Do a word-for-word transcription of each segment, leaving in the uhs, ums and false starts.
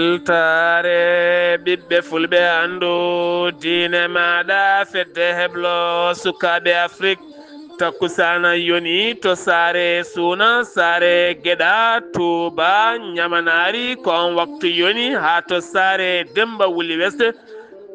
Weltaare ɓiɓɓe fulɓe, anndu diine maaɗa, fedde heblo sukaaɓe Afrik. Takkusaana yoni to saare Suuna, saare Geɗa, Tuuba, Ñamanaari, ko on waktu yoni haa to saare Demba Wuli West.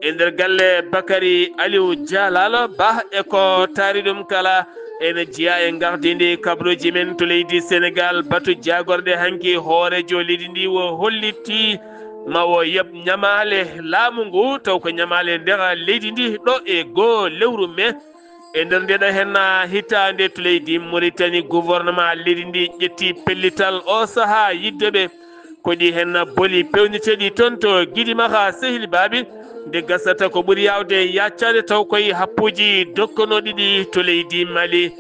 E nder galle Bakari Aliou Dialalo Bah e ko taari ɗum kala, ene jeyaa e ngardiindi kabaruuji men to leydi Senegal. Batu jaagorɗe hanki hooreejo leydi ndi o hollitii ma o yoɓ ñamaale laamu ngu, taw ko ñamaale nder leydi ndi ɗo e goo lewru mee. E nder ndeɗo henna hitaande to leydi Mauritanie, gouvernement leydi ndi ƴetti pellital o sahaa yidde ɓe. Ko ɗi henna boli pewniteɗi toon to Gidimaxa Sehil Baabi, nde gasata ko ɓuri yaawde yaccaade taw koye happuuji dokkanooɗi ɗi to leydi Mali.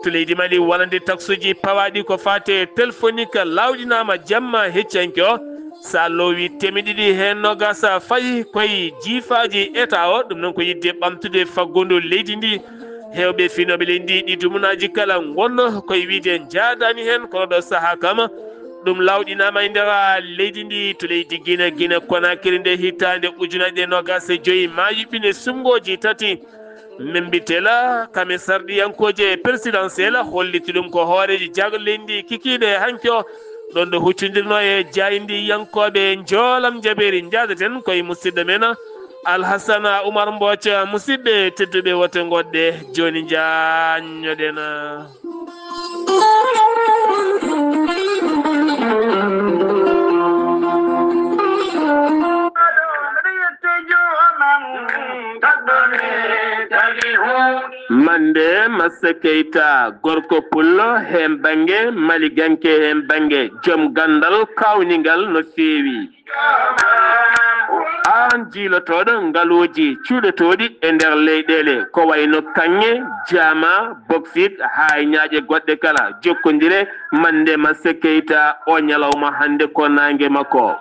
To leydi Mali, wonande taksuuji pawaaɗi ko faate telefonique laawɗinaama jamma heccanke o. So a loowii teemedde ɗiɗi heen noogaas fayi koye jiifaaji Etaa o, ɗum noon ko yiɗde ɓamtude faggundu leydi ndi. Heewɓe finooɓe leydi ndi ɗi dumunaaji kala ngonno koye wiyde njaadaani heen, kono ɗo sahaa kam ɗum laawɗinaama e nder leydi ndi. To leydi Gine, Gine Konakiri nde hitaande ujunaaji ɗiɗi e noogaas e joy maa yuɓɓine suɓngooji tati. Membitela kame sarɗiyankooje présidentiel holliti ɗum ko hooreejo jaagorɗe leydi ndi kikiiɗe hanki o, ɗoon ɗo huccondirnoo e jaayndiyankooɓe njoolam jabeeri. Njaadaten koye musidɗo men Alhasana Umar Mbooc. Musidɓe tedduɓe, wote ngoɗɗe jooni, njaanñoɗen. Mande Massa Keita, gorko pullo heen bannge, maliganke heen bannge, joom ganndal kaawningal no feewi. Aan jiilotooɗo ngaluuji cuuɗotooɗi e nder leyɗeele, ko wayno kaŋŋe, jaama, boksit, haa e ñaaƴe goɗɗe kala, jokkondire Mande Massa Keita o ñalawma hannde ko naange makko.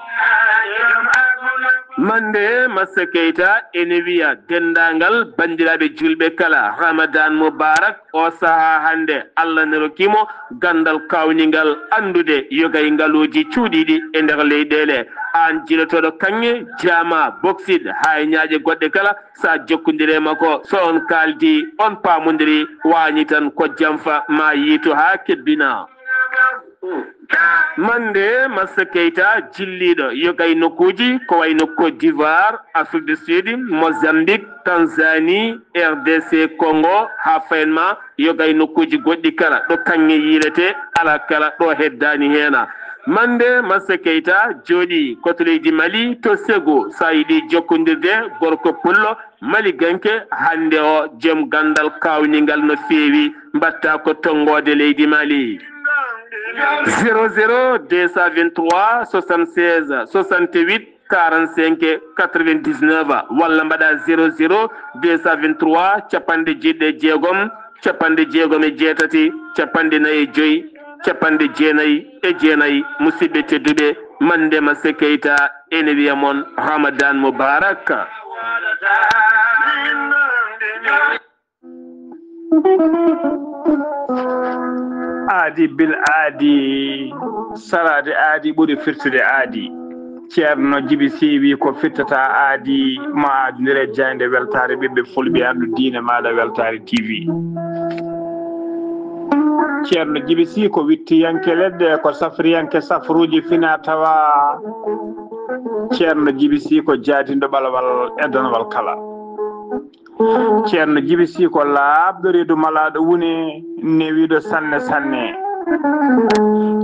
Mande Massa Keita ene wiya denndaangal banndiraaɓe juulɓe kala, Ramadan Mubarak. O sahaa hannde, Allah ne rokki mo ganndal kaawningal anndude yogay ngaluuji cuuɗiiɗi e nder leyɗeele. Aan jiilotooɗo kaŋŋe, jaama, boksit, haa e ñaaƴe goɗɗe kala, so a jokkondire makko, so on kaaldi, on paamondiri, wañi tan ko jamfa, ma yiitu haa kebbina. Mande Massa Keita jilliiɗo yogay nokkuuji ko wayno Côte d'Ivoire, Afrique du Sud, Mozambique, Tanzanie, R D C Congo, haa fayen ma yogay nokkuuji goɗɗi kala ɗo kaŋŋe yiiletee, alaa kala ɗo heddaani heena. Mande Massa Keita jooɗii ko to leydi Mali, to Ségou, so a yiɗi jokkondirde gorko pullo, Maliganke, hannde o, joom ganndal kaawningal no feewi, mbaɗta ko tonngoode leydi Mali. Zéro zéro deux cent vingt-trois soixante-seize soixante-huit quarante-cinq quatre-vingt-dix-neuf, walla mbaɗa zéro zéro deux cent vingt-trois capanɗe jeeɗiɗi e jeegom, capanɗe jeegom e jeetati, capanɗe nayi e joy, capanɗe jeenayi e jeenayi. Musidɓe tedduɓe, Mande Massa Keita ene wiya mon Ramadan Mubarak. Aadi bil aadi, salaade aadi ɓuri firtude aadi. Ceerno Jibi Sy wi ko firtata aadi, ma aadindire jaaynde weltaare ɓiɓɓe fulɓe, anndu diine maaɗa Weltaare T V. Ceerno Jibi Sy ko wittiyanke leɗɗe, ko safriyanke safruuji fina tawa. Ceerno Jibi Sy ko jaadinɗo ɓalawal e donwal kala. Ceerno Jibi Sy ko laaɓɗo reedu malaaɗo wune, newiiɗo sanne sanne.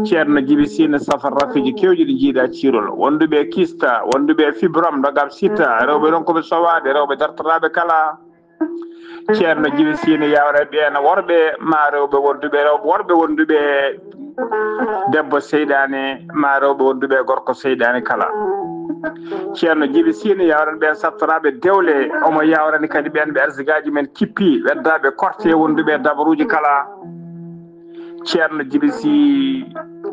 Ceerno Jibi Sy ne safa rafiji kewɗi ɗi jiiɗa ciirol. Wonduɓe kista, wonduɓe fibrom, dogam sita, rewɓe ronkuɓe sowaade, rewɓe dartoraaɓe kala. Ceerno Jibi Sy ne yawra ɓeen worɓe, ma rewɓe wonduɓe, rewɓe worɓe wonduɓe debbo seyɗaane, ma rewɓe wonduɓe gorko seyɗaane kala. Ceerno Jibi Sy ne yawran ɓeen sattoraaɓe dewle, omo yawrani kadi ɓeen ɓe arsigaaji men kippi, weddaaɓe korte wonduɓe dabaruuji kala. Ceerno Jibi Sy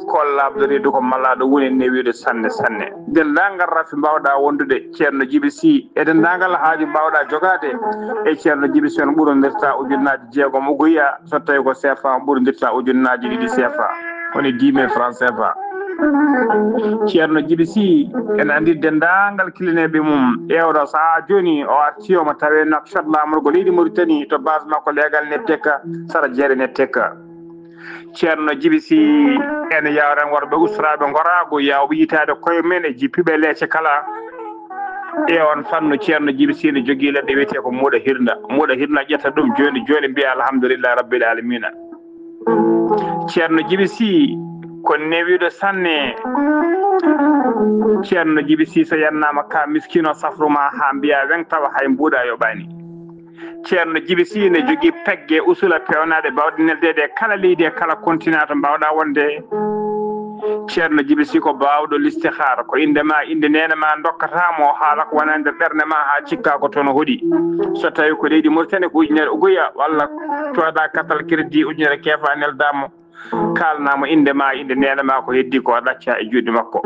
ko laaɓɗo reedu, ko malaaɗo wune, newiiɗo sanne sanne. Denndaangal rafi mbaawɗa wondude Ceerno Jibi Sy, e denndaangal haaju mbaawɗa jogaade e Ceerno Jibi Sy, on ɓurondirta ujunnaaji jeegom uguya, so tawi ko C F A, on ɓurondirta ujunnaaji ɗiɗi C F A, woni dix mille francs C F A. Ceerno Jibi Sy, ene anndi denndaangal kilineeɓe mum. E oɗo sahaa jooni, o artii omo tawee Nouakchott, laamorgo leydi Mauritanie, to base makko leegal Netteka, sara jeere Netteka. Ceerno Jibi Sy, ene yawren worɓe usturaaɓe ngoraagu, yawɓe yitaade koye men e jippiiɓe leece kala. E on fannu, Ceerno Jibi Sy ne jogii leɗɗe wiyetee ko muuɗa hirnda. Muuɗa hirnda ƴetta ɗum jooni jooni, mbiya alhamdulillahi rabbil alamina. Ceerno Jibi Sy ko newiiɗo sanne. Ceerno Jibi Sy, so yannaama ka miskino safru ma haa mbiya weŋ, tawa hay mbuuɗa yoɓaani. Ceerno Jibi Sy ne jogii pegge usula peewnaaɗe baawɗe neldeede e kala leydi e kala continent to mbaawɗa wonde. Ceerno Jibi Sy ko baawɗo listihaara, ko innde ma, innde neene ma ndokkata mo, haala ko wona nder ɓernde ma haa cikka ko toon hoɗi. So tawi ko leydi Mauritanie ko ujunere uguya walla cooda carte crédit ujunere keefa nelda mo. Kaalnaa mo innde ma, innde neene ma, ko heddi ko ɗacca e juuɗe makko.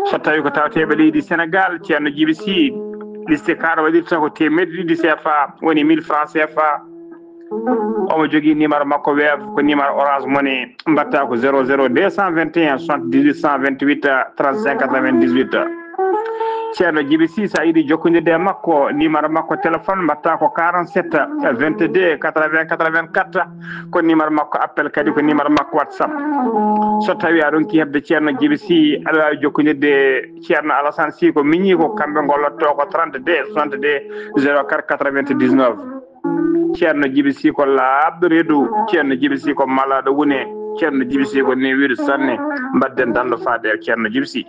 So tawi ko tawateeɓe leydi Sénégal, Ceerno Jibi Sy, liste kaara waɗirta ko teemeɗɗe ɗiɗi C F A, woni mille francs C F A. Omo jogii numéro makko Wave, ko numéro Orange Money, mbaɗta ko zéro zéro deux cent vingt et un soixante-dix-huit cent vingt-huit trente-cinq quatre-vingt-dix-huit. Ceerno Jibi Sy, sa yiɗi jokkondirde e makko, numéro makko téléphone mbaɗta ko quarante-sept vingt-deux quatre-vingts quatre-vingt-quatre, ko numéro makko appel, kadi ko numéro makko WhatsApp. So tawi a ronki heɓde Ceerno Jibi Sy, aɗa waawi jokkondirde Ceerno Alassane Sy, ko miñi ko kamɓe ngollotto ko trente-deux soixante-deux zéro quatre quatre-vingt-dix-neuf. Ceerno Jibi Sy ko laaɓɗo reedu, Ceerno Jibi Sy ko malaaɗo wune, Ceerno Jibi Sy ko newiiɗo sanne. Mbaɗden danndo faade e Ceerno Jibi Sy.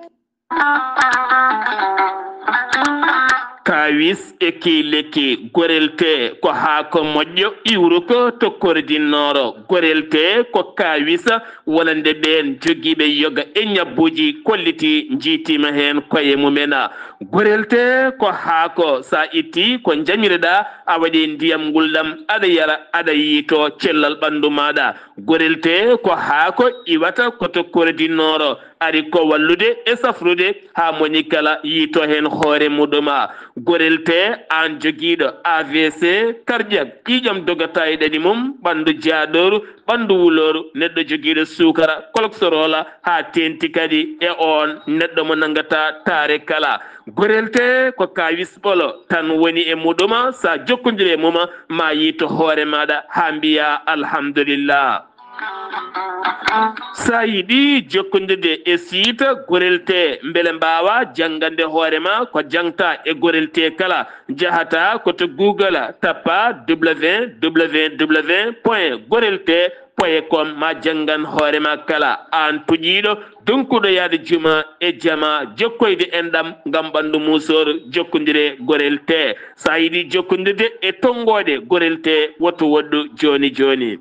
Kaawis e kii lekki. Gorel tee ko haako moƴƴo iwruko to Kordi Nooro. Gorel tee ko kaawis wonande ɓeen jogiiɓe yoga e ñabbuuji kolliti, njiitiima heen koye mumen. Gorel tee ko haako, so a ittii ko njamireɗaa, a waɗi ndiyam ngulɗam, aɗa yara, aɗa yiitoo cellal ɓanndu maaɗa. Gorel tee ko haako iwata ko to Kordi Nooro, ari ko wallude e safrude haa moni kala yiito heen hoore muɗum. Gorel tee, aan jogiiɗo A V C cardiaque, ƴiiƴam dogata e ɗaɗi mum, ɓanndu jaaɗooru, ɓanndu wulooru, neɗɗo jogiiɗo suukara, cholestérol haa teeŋti kadi e oon neɗɗo mo nanngataa taare kala. Gorel tee ko kaawis ɓolo tan woni e muɗum, so a jokkondiri e mum, ma yiito hoore maaɗa haa mbiya alhamdulillah. So a yiɗi jokkondirde e site Gorel tee, mbele mbaawa janngande hoore ma ko jangta e Gorel tee kala, njahata ko to Google, tappa w w w point gorel tee point com, ma janngan hoore ma kala. Aan tuƴiiɗo donkuɗo yahde juma e jama, jokkoyde enɗam ngam ɓanndu muusooru, jokkondire Gorel tee. So a yiɗi jokkondirde e tonngooɗe Gorel tee, woto woɗɗu jooni jooni.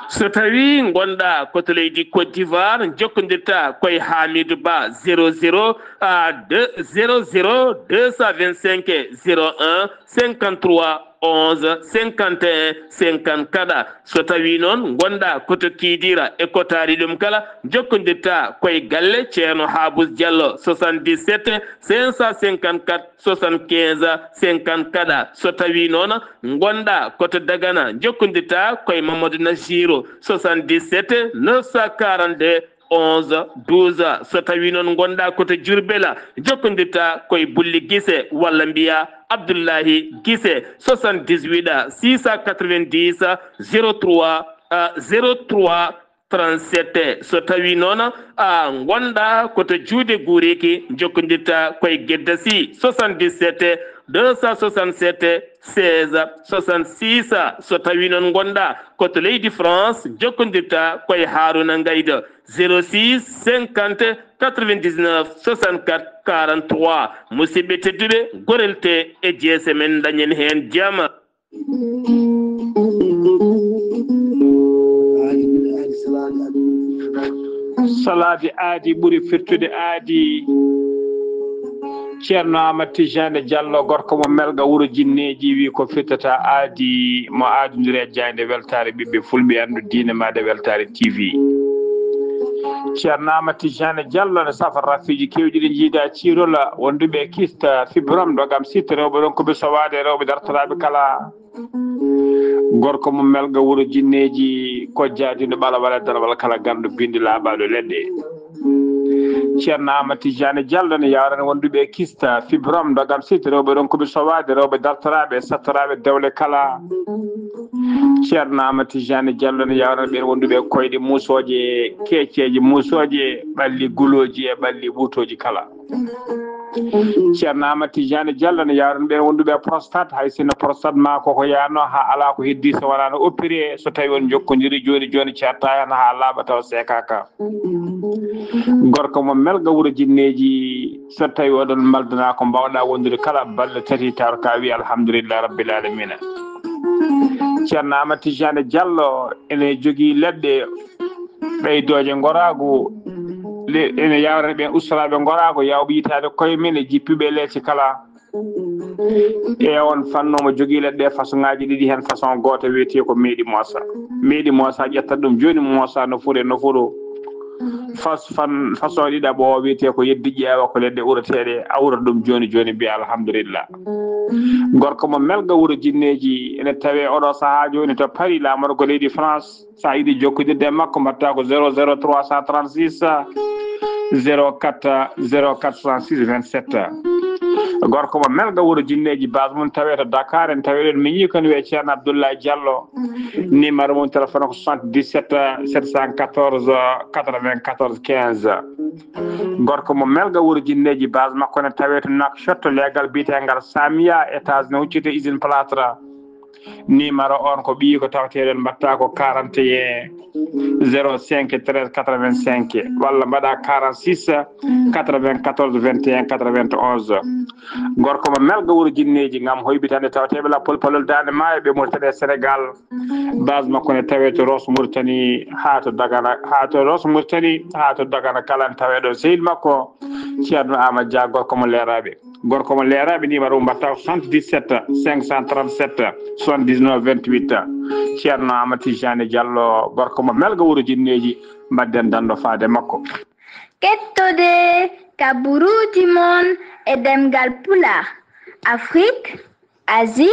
So tawi ngonɗa ko to leydi Côte d'Ivoire, jokkondirta koye Hamidou Ba, zéro zéro, ah, deux, zéro zéro deux cent vingt-cinq zéro un cinquante-trois onze cinquante et un cinquante-quatre. So tawi noon ngonɗa ko to Kidira e ko taari ɗum kala, jokkondirta koye galle Ceerno Habous Diallo, soixante-dix-sept cinq cent cinquante-quatre soixante-quinze cinquante-quatre. So tawi noon ngonɗa ko to Dagana, jokkondirta koye Mamadou Nassirou, soixante-dix-sept neuf cent quarante-deux onze douze. So tawi noon ngonɗa ko to Diourbel, jokkondirta koye Bulli Guissé walla mbiya Abdoulahi Guissé, soixante-dix-huit six cent quatre-vingt-dix zéro trois, euh, zéro trois trente-sept. So tawi noon a ngonɗa ko to Juude Guuriki, jokkondirta koye Gedda Sy, soixante-dix-sept deux cent soixante-sept seize soixante-six. So tawi noon ngonɗa ko to leydi France, jokkondirta koye Haruna Ngaydo, zéro six cinquante quatre-vingt-dix-neuf soixante-quatre quarante-trois. Musidɓe tedduɓe, Gorel tee e jeese men, dañen heen jam. Salaade aadi ɓuri firtude aadi. Ceerno Amadou Tijani Diallo, gorko mo Melga, wuro Jinneeji, wi ko firtata aadi, mo aadondiri e jaaynde weltaare ɓiɓɓe fulɓe, anndu diine maade weltaare T V. Ceerno Amadou Tijani Diallo ne safa rafiiji keewɗi ɗi jiida ciirola, wonduɓe e kista, fibrome, ɗo gam sitte rewɓe ɗon ko ɓe sowaade e rewɓe dartoraaɓe kala. Gorko mo Melga, wuro Jinneeji, Ko jaadiiɗo ɓala wala darwal kala ganndo binndi laaɓaaɗo leɗɗe. Ceerno Amadou Tidiane Diallo ne yawrani wonduɓe e kista, fibrom, dogam site, rewɓe ronkuɓe sowaade, rewɓe dartoraaɓe, sattoraaɓe dewle kala. Ceerno Amadou Tidiane Diallo ne yawrani ɓeen wonduɓe e koyɗe muusooje, keeceeje muusooje, ɓalli gulooji e ɓalli ɓuutooji kala. Ceerno Amadou Tidiane Diallo ne yawrani ɓeen wonduɓe e prostate, hay sinno prostate ma koko yaano ha ala ko heddi so wonano opéré, so tawi on jokkondiri joni joni, cetta hen ha laaɓa taw seekaka. Gorko mo melga wuro jinneeji, so tawi oɗon maldana ko mbawɗa wondude kala balɗe tati, tawata ka wi alhamdulillahi rabbil alamina. Ceerno Amadou Tidiane Diallo ene jogii leɗɗe ɓeydooje ngoraagu, le-, ene yawrani ɓeen ustoraaɓe ngoraagu, yawɓe yitaade koye men e jippiiɓe leece kala. E on fannu omo jogii leɗɗe façon ŋaaji ɗiɗi, heen façon gooto wiyetee ko meeɗi moosa. Meeɗi moosa, ƴettat ɗum jooni, moosa no fure no furo. Fas-, fan-, façon ɗiɗaɓo o wiyetee ko yeddi ƴeewa ko leɗɗe ureteeɗe, a urat ɗum jooni jooni, mbiya alhamdulillah. Gorko mo melga wuro jinneeji, ene tawee oɗo sahaa jooni to Paris, laamorgo leydi France. So a yiɗi jokkondirde e makko, mbaɗta ko zéro zéro trois cent trente-six, zéro quatre, zéro quatre soixante-six vingt-sept. Gorko mo melga wuro jinneeji, base mum tawee to Dakar, en tawee ɗon miñi ko ne wiyee Ceerno Abdoulaye Diallo. Numéro mum téléphone ko soixante-dix-sept sept cent quatorze quatre-vingt-quatorze quinze. Gorko mo melga wuro jinneeji, base makko ne tawee to Nouakchott, leegal biyeteegal Samia, étage ne hucciti usine plâtre. Numéro on ko ɓiyi ko tawateɗon, mbaɗta ko quarante et un zéro cinq treize quatre-vingt-cinq, walla mbaɗa quarante-six quatre-vingt-quatorze vingt et un quatre-vingt-onze. Gorko mo melga wuro jinneeji, ngam hoybitande tawateɓe lappol palol Daande Maayo, ɓe Mauritanie e Sénégal. Base makko ne tawee to Rosso Mauritanie haa to Dagana, haa to Rosso Mauritanie haa to Dagana kala, ne tawee ɗon sehil makko Ceerno Amadou Dia, gorko mo leeraaɓe. Gorko mo leeraaɓe, numéro mum mbaɗta ko soixante-dix-sept cinq cent trente-sept soixante-dix-neuf vingt-huit. Ceerno Amadou Tidiane Diallo, gorko mo melga wuro jinneeji, mbaɗden danndo faade makko. Kettode kaburuuji mon e ɗemngal Pulaar, Afrique, Asie,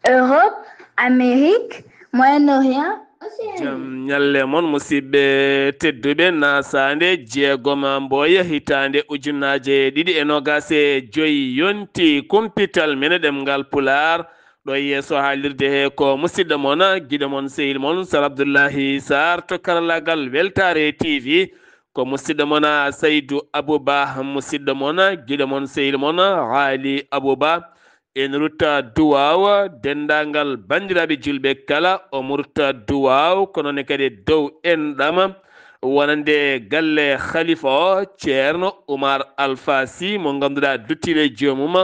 Europe, Amérique, Moyen-Orient, Océanie. Jam ñalle mon, musidɓe tedduɓe, nasaande jeegom Mboya, hitaande ujunaaje ɗiɗi e noogaas e joy, yonti kumpital men e ɗemngal Pulaar. Ɗo e yeeso haalirde he ko musidɗo mon, giɗo mon, sehil mon, Sar Abdullahi Sar to karallaagal Weltaare T V. Ko musidɗo mon, Saydu Abuba, musidɗo mon, giɗo mon, sehil mon, Haali Abuba. En rutta duwaaw denndaangal banndiraaɓe juulɓe kala, omo rutta duwaaw, kono ne kadi dow enɗam wonande galle Khalifa o, Ceerno Umar Alfa Sy, mo ngannduɗaa duttiiɗo e joomum,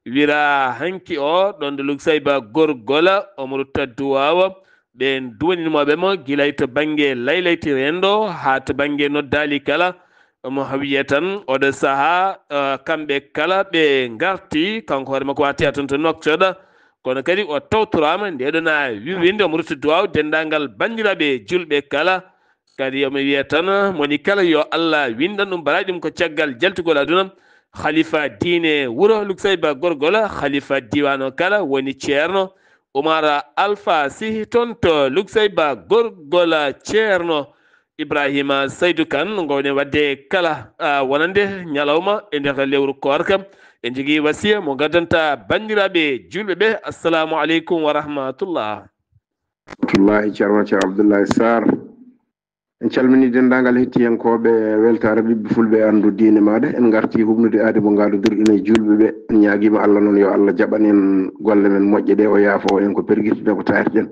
wira hanki o, ɗon ɗo Luksayba Gorgol, omo rutta duwaaw. Ɓe duwaninooɓe mo gila to bannge laylayti renndo haa to bannge noddaali kala. Omo wiya tan, oɗo sahaa, eh, kamɓe kala ɓe ngarti, kanko hoore makko waati haa toon to Nouakchott. Kono kadi o tawtoraama, nde ɗo na wiwinde, omo rutta duwaaw denndaangal banndiraaɓe juulɓe kala. Kadi omo wiya tan, moni kala yo Allah winndan ɗum, baraaji ɗum ko caggal jaltugol aduna. Khalifa diine wuro Luksayba Gorgol, khalifa diiwaan o kala woni Ceerno Umar Alfa Sy toon to Luksayba Gorgol, Ceerno Ibrahima Saydu Kan, ngowne wadde kala, ah, wonande ñalawma e nder lewru koorka. En njogii wasiya mo ngaddanta banndiraaɓe juulɓe ɓe. Assalamu aleykum wa rahmatullah. Rahmatullahi, Ceerno, Ceerno Abdullahi Sarr. En calminii denndaangal hettiyankooɓe Weltaare Ɓiɓɓe Fulɓe e Anndu Diine Maaɗa. En ngartii huɓnude aadi mo ngaado durɗina e juulɓe ɓe. En ñaagiima Allah noon yo Allah jaɓan en golle men moƴƴe ɗe, o yaafoo en ko pergirten e ko taarten.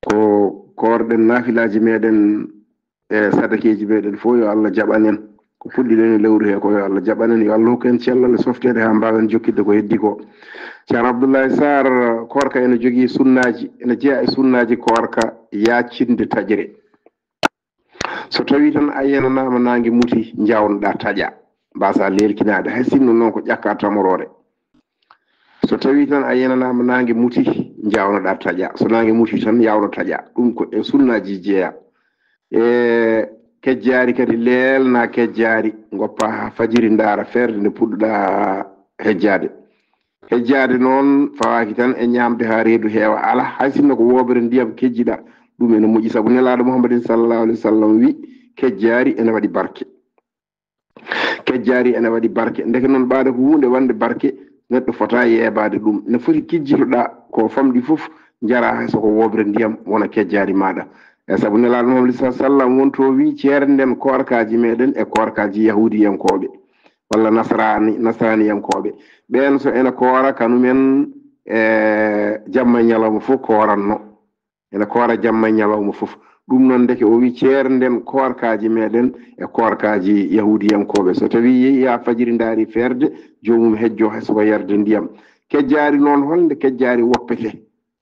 Ko koorɗen, naafilaaji meɗen e sadakeeji meɗen fof, yo Allah jaɓan en. Ko puɗɗiɗen e lewru he ko, yo Allah jaɓan en, yo Allah hokku en cellal e softeede haa mbaawen jokkitde ko heddi ko. Ceerno Abdoulaye Sarr, koorka ene jogii sunnaaji, ene jeyaa e sunnaaji koorka yaacinde taƴre. So tawii tan a yenanaama naange muti, njawnoɗaa taƴa, mbaasaa leelkinaade, hay sinno noon ko ƴakkaa tamoroore. So tawii tan a yenanaama naange muti, njawnoɗaa taƴa. So naange muti tan, yawno taƴa. Ɗum ko e sunnaaji jeyaa. E kejjaari kadi, leelnaa kejjaari, ngoppaa haa fajiri, ndaara feerde nde puɗɗoɗaa hejjaade. Hejjaade noon fawaaki tan e ñaamde haa reedu heewa, alaa, hay sinno ko wooɓre ndiyam kejjiɗaa, Ɗum ene moƴƴi, sabu Nelaaɗo Muhammadin sallallahu alaihi wasallam wi, "Kejjaari ene waɗi barke." Kejjaari ene waɗi barke. Ndeke noon, ɓaade ko huunde wonde barke, neɗɗo fota yeebaade ɗum. Ne foti kijjitoɗaa ko famɗi fof, njaraa hay so ko wooɓre ndiyam, wona kejjaari maaɗa. E sabu Nelaaɗo Muhammadin sallallahu alaihi wasallam won to wi, "Ceernden koorkaaji meɗen e koorkaaji yahuudiyankooɓe walla nasraani, nasraaniyankooɓe. Ɓeen so ene koora kanumen, e jamma e ñalawma fof kooranno." Ene koora jamma e ñalawma fof. Ɗum noon, ndeke o wi, "Ceernden koorkaaji meɗen e koorkaaji yahuudiyankooɓe. So tawi yehi haa fajiri ndaari feerde, joomum hejjo hay so ko yarde ndiyam." Kejjaari noon, holnde kejjaari woppete?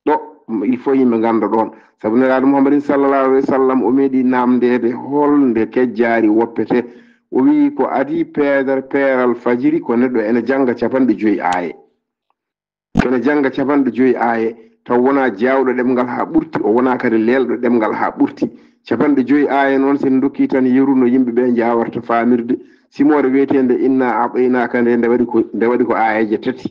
Ɗo, il faut yimɓe ngannda ɗoon. Sabu Nelaaɗo Muhammadin sallallahu alaihi wasallam o meeɗi naamndeede holnde kejjaari woppete. O wi, "Ko adii peedar-, peeral fajiri, ko neɗɗo ene jannga capanɗe joyi aaye." Ene jannga capanɗe joyi aaye, taw wonaa jaawɗo ɗemngal haa ɓurti, o wonaa kadi leelɗo ɗemngal haa ɓurti. Capanɗe joyi aaye noon, so en ndokkii tan yeru no yimɓe ɓe njaawarta faamirde, simoore wiyeteende Inna A'taynaaka nde, nde waɗi ko, nde waɗi ko aayeeje tati.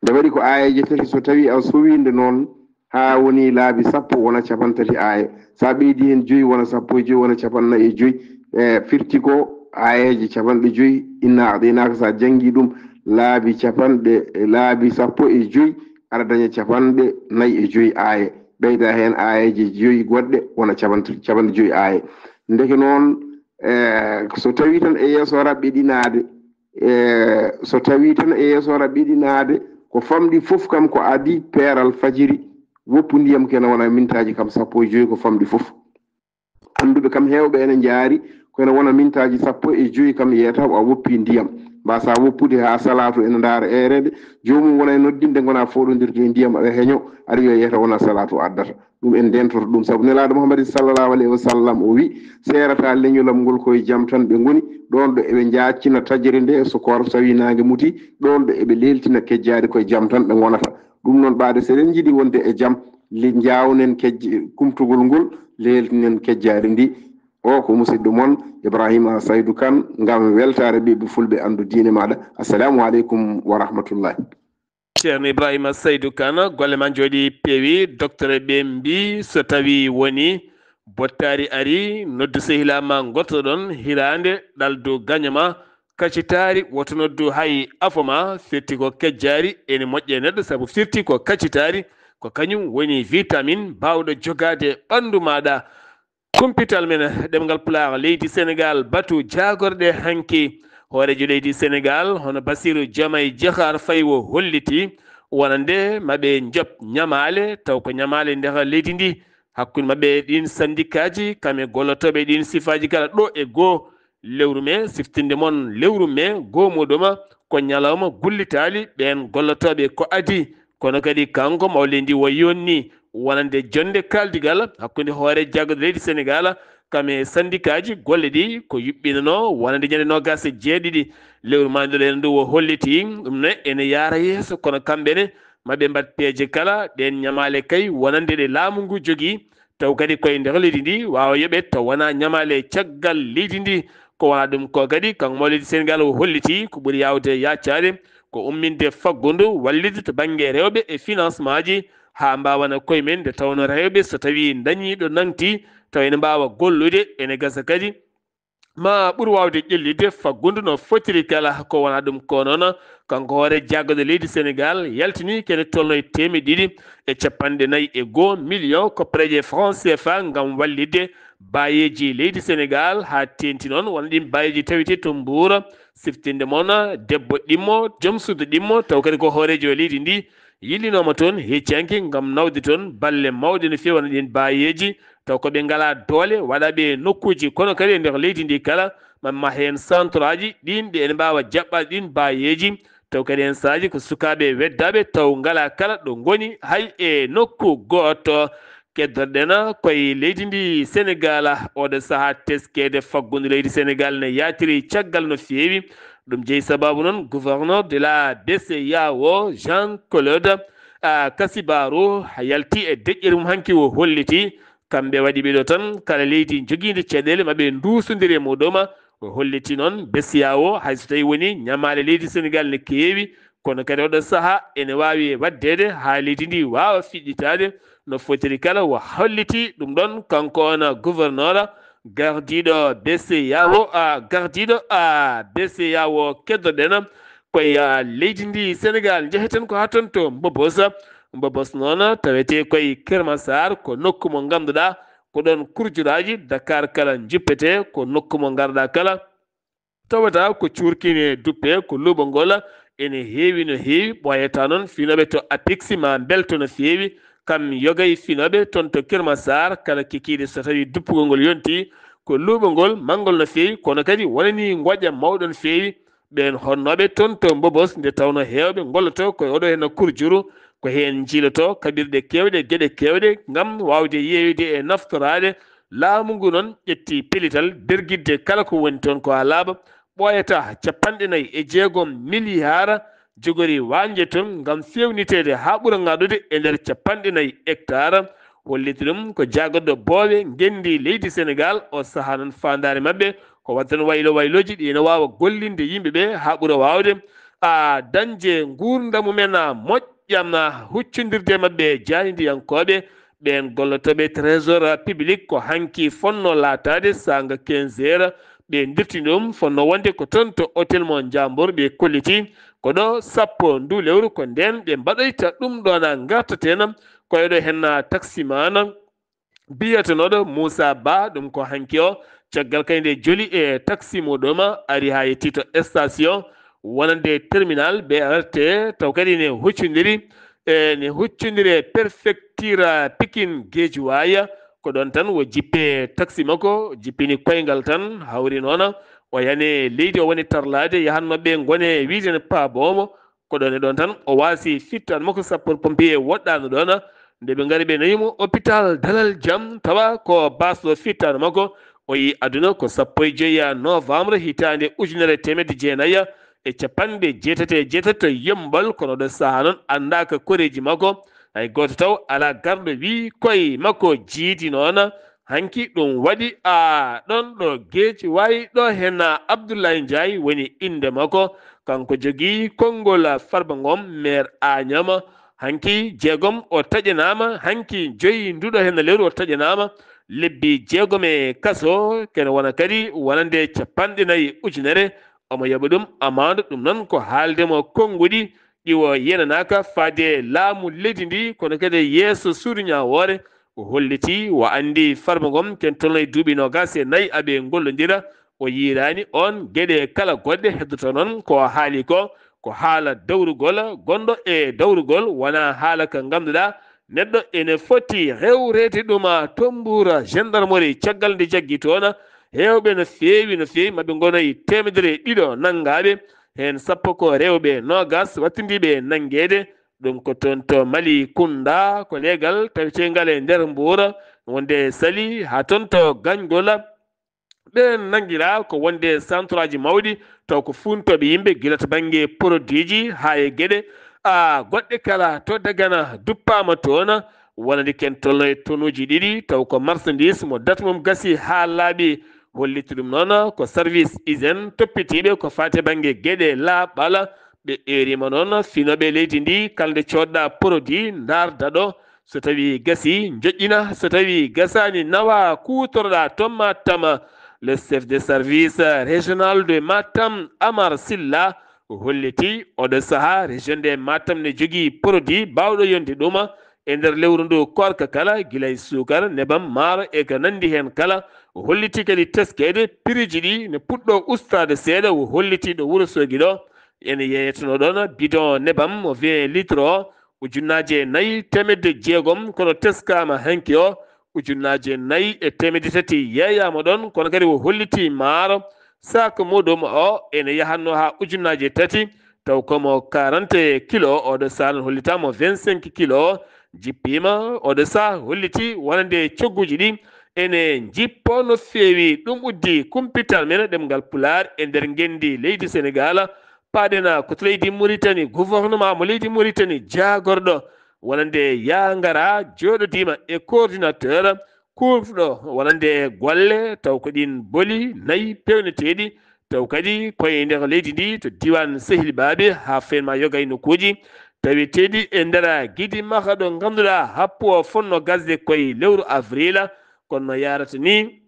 Nde waɗi ko aayeeje tati, so tawii a sowii nde noon, haa woni laabi sappo, wona capanɗe tati aaye. So a ɓeydii heen joyi, wona sappo e joyi, wona capanɗe nayi e joyi. E, firti ko aayeeje capanɗe joyi, Inna A'taynaaka, so a janngii ɗum laabi capanɗe, laabi sappo e joyi, aɗa daña capanɗe nayi e joyi aaye. Ɓeyda heen aayeeje joyi goɗɗe, wona capanɗe, capanɗe joyi aaye. Ndeke noon, e, so tawii tan e yeeso raɓɓiɗinaade, e, so tawii tan e yeeso raɓɓiɗinaade, ko famɗi fof kam ko adii peeral fajiri, woppu ndiyam ko ene wona mintaaji kam sappo e joyi ko famɗi fof. Annduɓe kam heewɓe ene njaari ko ene wona mintaaji sappo e joyi kam, yeeta a woppi ndiyam. Mbasa woppude haa salaatu ene ndaara eereede, joomum wona e noddinde, ngona fooɗondirde e ndiyam, aɗa heño, aɗa wiya yeeta wona salaatu addata. Ɗum en ndeentoto ɗum, sabu Nelaaɗo Muhammadin sallallahu alaihi wasallam o wi, "Seerata leñolam ngol koye jam tan ɓe ngoni, ɗoon ɗo eɓe njaaccina tajere nde so koor tawi naange muti, ɗoon ɗo eɓe leeltina kejjaari koye jam tan ɓe ngonata." Ɗum noon, ɓaade so eɗen njiɗi wonde e jam, li-, njaawnen kejj-, kumtugol ngol, leeltinen kejjaari ndi. O ko musidɗo mon Ibrahima Saydu Kan, ngam weltaare ɓiɓɓe fulɓe, anndu diine maaɗa. Assalamu aleykum wa rahmatullahi. Ceerno Ibrahima Saydu Kan, golle ma njooɗi peewi. Docteur ɓe mbi, so tawi woni bottaari ari, noddu sehilaa ma ngottoɗon hiraande ɗaldu gaño ma, kacitaari woto noddu hay afo ma, firti ko kejjaari ene moƴƴe neɗɗo, sabu firti ko kacitaari, ko kañum woni vitamine baawɗo jogaade ɓanndu maaɗa. Kumpital men ɗemngal Pulaar leydi Senegaal, batu jaagorɗe hanki. Hooreejo leydi Senegaal, hono Basiru Jomay Jaxaar Fay, o holliti wonande maɓe njoɓ ñamaale, taw ko ñamaale nder leydi ndi, hakkunde maɓɓe ɗin sandikaaji, kam e gollotooɓe ɗin sifaaji kala ɗo e goo. Lewru mee, siftinde mon lewru mee, goo muɗuma ko ñalawma gullitaali ɓeen gollotooɓe ko adii. Kono kadi kanko mawlidi o yonni wonande jonnde kaaldigal hakkunde hoore jaagorɗe leydi Senegaal kam e sandikaaji golle ɗi ko yuɓɓinanoo wonande ñande noogaas e jeeɗiɗi lewru maayɗo leydi ndu. O holliti ɗum ne ene yaara yeeso, kono kamɓe ne maɓe mbaɗ peeje kala ɗeen ñamaale kay wonande ɗe laamu ngu jogii, taw kadi koye nder leydi ndi waawa yoɓeede taw wonaa ñamaale caggal leydi ndi. Ko wonaa ɗum ko kadi kanko mawlidi Senegaal o holliti ko ɓuri yaawde yaacaade ko umminde faggundu wallitde to bannge rewɓe e financement ji haa mbaawana koye men, nde tawnoo rewɓe so tawii ndañii ɗo nangti taw ene mbaawa gollude, ene gasa kadi ma ɓur waawde ƴellitde faggundu no fotiri kala. Ko wonaa ɗum ko noon, kanko hoore jaagorɗe leydi Senegaal yaltini kene tolno e teemeɗɗe ɗiɗi e capanɗe nayi e goo million koppareeje franc C F A ngam wallitde baayeeji leydi Senegaal, haa teeŋti noon wona ɗiin baayeeji tawetee to Mbuur. Siftinde mon, debbo ɗimmo, joom suudu ɗimmo, taw kadi ko hooreejo leydi ndi, yillinooma toon hecci hanki ngam nawde toon balle mawɗe no feewi wona ɗiin baayeeji, taw ko ɓe ngalaa doole waɗaɓe e nokkuuji, kono kadi e nder leydi ndi kala, ma, ma heen santoraaji ɗiin ɗi ene mbaawa jaɓɓaade ɗiin baayeeji, taw kadi heen sahaaji ko sukaaɓe weddaaɓe taw ngalaa kala ɗo ngoni hay e nokku gooto. Keddorɗen koye leydi ndi Senegaal, oɗo sahaa teskeede faggundu leydi Senegaal ne yaatiri caggal no feewi. Ɗum jeyi sababu noon gouverneur de la B C E A O, Jean Claude, ah, Kasibaru, yalti e deƴƴere mum hanki, o holliti kamɓe waɗi ɓe ɗo tan kala leydi jogiindi caɗeele maɓe nduusondiri e muɗuma. O holliti noon B C E A O, hay so tawi woni ñamaale leydi Senegaal ne keewi, Kono kadi oɗo sahaa ene waawi waɗdeede haa leydi ndi waawa fiɗɗitaade no fotiri kala. O holliti ɗum ɗon kanko on gouverneur gardiiɗo B C E A O, a, gardiiɗo, a, B C E A O keddoɗen koye, a, leydi ndi Senegal. Njeheten ko haa toon to Mbobos. Mbobos noon tawetee koye Kër Massar, ko nokku mo ngannduɗaa ko ɗoon kurjuraaji Dakar kala njuppetee, ko nokku mo ngarɗaa kala tawata ko cuurki ne duppee, ko luuɓo ngol ene heewi no heewi. Ɓooyata noon finooɓe to APIX ma mbelto no feewi, kam yoga e finooɓe toon to Kër Massar, kala kikiiɗe so tawii duppugol ngol yontii, ko luuɓo ngol manngol no feewi, kono kadi wonanii ngoƴa mawɗo no feewi. Ɓeen honnooɓe toon to Mbobos, nde tawnoo heewɓe ngolloto ko e oɗo henna kurjuru, ko heen njiiloto kaɓirɗe keewɗe, geɗe keewɗe, ngam waawde yeeyude e naftoraade. Laamu ngu noon ƴetti pellital bergitde kala ko woni toon ko haa laaɓa. Ɓooyata capanɗe nayi e jeegom miliyaar jogori waañde toon ngam feewniteede haa ɓura ŋaaɗude e nder capanɗe nayi hectare. Holliti ɗum ko jaagodɗo boowe ngenndi leydi Senegal. O sahaa noon faandaare maɓɓe ko waɗde tan waylo waylooji ɗi ene waawa gollinde yimɓe ɓe haa ɓura waawde, a, dañde nguurndam mumen, a, moƴƴam, a, huccondirde e maɓɓe e jaayndiyankooɓe. Ɓeen gollotooɓe trésor public ko hanki fonnoo laataade saanga quinze heures. Ɓe ndirti ɗum fonnoo wonde ko toon to hôtel mo Njambur, ɓe kolliti ko ɗo sappo ndu lewru, ko ndeen ɓe mbaɗoyta ɗum ɗoon, a, ngartaten ko e ɗo henna taximan biyetenooɗo Moussa Ba. Ɗum ko hanki o, caggal kay nde joli e taxi muɗum, ari haa yetti to station wonande terminal B R T, taw kadi ne huccondiri, e ne huccondiri e préfecture Pikine Guédiawaye. Ko ɗoon tan o jippe taxi makko, jippini koyngal tan, hawri noon o yani leydi, o woni tarlaade, yahatnoo ɓe ngone wiide ne paaboomo. Ko ɗoon e ɗoon tan o waasi fittaandu makko, sapeur pompier woɗɗaano ɗoon. Nde ɓe ngari ɓe nawi mo hôpital Dalal Jam, tawa ko baasɗo fittaandu makko. O yii aduna ko sappo e joyi novembre hitaande ujunere e teemedde jeenayi e capanɗe jeetati e jeetati to Yemmbal, kono ɗo sahaa noon anndaaka koreeji makko. Hay gooto taw alaa garɗo wii koye makko jiidi noon. Hanki ɗum waɗi a ɗon ɗo Guédiawaye ɗo henna Abdoulaye Ndiaye woni innde makko. Kanko jogii konngol Farba Ngom, maire Agnam. Hanki jeegom o taƴanaama, hanki joyi nduɗo henna lewru o taƴanaama lebbi jeegom e kaso, kene wona kadi wonande capanɗe nayi ujunere. Omo yoɓa ɗum amande, ɗum noon ko haalde mo konnguɗi ɗi o yenanaaka faade laamu leydi ndi, kono kadi yeeso suudu ñaawoore. O holliti, o anndi Farba Ngom ken tolno e duuɓi noogaas e nayi aɓe ngollondira. O yiiraani oon geɗe kala goɗɗe heddoto noon ko haali ko, ko haala dawrugol, gonɗo e dawrugol, wonaa haala ka ngannduɗaa neɗɗo ene foti rewreede ɗum a tombura gendarmerie caggal nde jaggi toon. Heewɓe no feewi, no feewi, maɓɓe ngono e teemedere e ɗiɗo nanngaaɓe, heen sappo ko rewɓe, noogaas wattindiiɓe e nanngeede. Ɗum ko toon to Mali Kunda, ko leegal taweteengal e nder Mbuur, wonde Sali haa toon to Gañgol. Ɓeen nanngiraa ko wonde centraaji mawɗi, taw ko fuuntooɓe yimɓe, gila to bannge produitji haa e geɗe, a, goɗɗe kala to Dagana duppaama toon, wonande ken tolno e tonuuji ɗiɗi, taw ko marchandise mo date mum gasi haa laaɓi. Holliti ɗum noon ko service hygiène toppitiiɓe ko faati e bannge geɗe laaɓal. Ɓe eeriima noon finooɓe leydi ndi, kala nde coodɗa produit, ndaar daɗo, so tawii gasii, njoƴƴina, so tawii gasaani, nawa, kuutorɗa to Matam. Le chef de service régional de Matam, Amar Silla, holliti oɗo sahaa région de Matam ne jogii produit baawɗo yonde ɗum e nder lewru ndu koorka kala, gila e suukar, nebam, maaro e ko nanndi heen kala. O holliti kadi teskeede prix ji ɗi ne puɗɗo ustaade seeɗa. O holliti ɗo Wuro Soogi ɗo ene yeeyeteno ɗoon bidon nebam mo vingt litres o, ujunnaaje nayi teemedde jeegom, kono teskaama hanki o, ujunnaaje nayi e teemedde tati yeeyaama ɗoon, kono kadi o holliti maaro sac muɗum o ene yahatnoo haa ujunnaaje tati, taw ko mo quarante kilo, oɗo sahaa noon hollitaama mo vingt-cinq kilo o, jippiima, oɗo sahaa holliti wonande cogguuji ɗi ene njippoo no feewi. Ɗum uddi kumpital men ɗemngal Pulaar e nder ngenndi leydi Senegaal. Paaɗen ko to leydi Muritani, gouvernement mo leydi Muritani jaagorɗo wonande yaa ngaraa jooɗodiima e coordinateur kuufɗo wonande golle, taw ko ɗiin boli nayi peewneteeɗi, Taw kadi koye nder leydi ndi to diiwaan Sehil Baabe haa feen ma yoga e nokkuuji taweteeɗi e nder gidi maha ɗo ngannduɗaa happu o fotno gasde koye lewru avril. Kono no yahrata ni,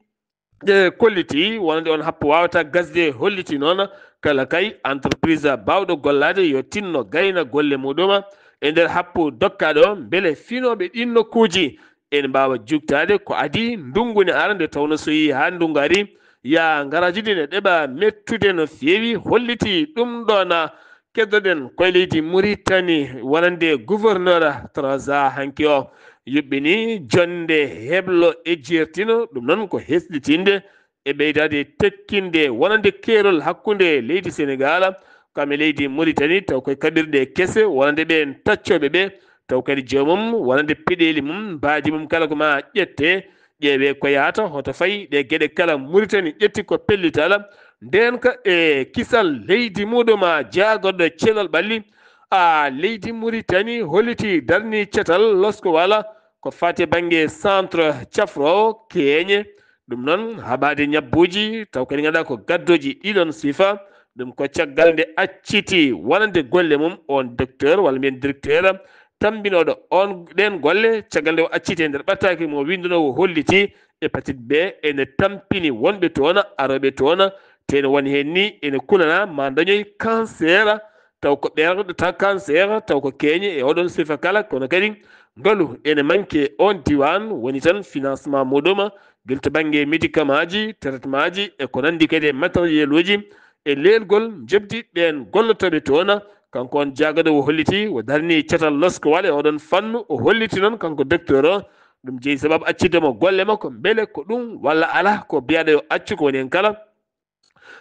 ɗe kolliti wonande on happu waawata gasde, holliti noon kala kay entreprise baawɗo gollaade yo tinno gayna golle muɗum e nder happu dokkaaɗo, mbele finooɓe ɗiin nokkuuji ene mbaawa jugtaade ko adii ndunngu ne ara, nde tawnoo so yehii haa ndunngu arii, yaa ngaraaji ɗii ne ɗeɓa mettude no feewi, holliti ɗum ɗoon. Keddoɗen koye leydi Muritani wonande gouverneur Trarza hanki o yuɓɓini jonnde heblo e jeertino, ɗum noon ko hesɗitinde e ɓeydaade tekkinde wonande keerol hakkunde leydi Senegaal kam e leydi Muritani, taw koye kaɓirɗe kese wonande ɓeen taccooɓe ɓe, taw kadi joomum wonande peɗeeli mum, mbaadi mum kala ko ma ƴette, ƴeewe ko yahata, hoto fayi ɗe geɗe kala Muritani ƴetti ko pellital. Ndeenka e kisal leydi muɗum, jaagorɗo cellal ɓalli, a leydi Muritani holliti darni catal losko wala ko fati bannge centre cafroowo keeñe. Ɗum noon haɓaade ñabbuuji taw kadi ngannduɗaa ko gaddooji ɗiɗon sifa. Ɗum ko caggal nde acciti wonande golle mum on docteur walla mbiyen directeur tambinooɗo on ɗeen golle, caggal nde o acciti e nder ɓattaake mo winndunoo o holliti hépatite B ene tampini wonɓe toon, arooɓe toon, te ene woni heen ni ene kulana ma dañoy cancer, taw ko ɓerɗe ta cancer, taw ko keeñe e oɗon sifa kala, kono kadi ngalu ene manque on diiwaan, woni tan financement muɗum, gila to bannge médicament ji, traitement ji e ko nanndi kadi e matériel uji, e leelgol njoɓdi ɓeen gollotooɓe toon. Kanko on jaagorɗo o holliti, o darni catal losko wala e oɗon fannu, o holliti noon kanko docteur o, ɗum jeyi sababu accidde mo golle makko, mbele ko ɗum walla alaa ko biyaaɗo yo accu ko woni heen kala.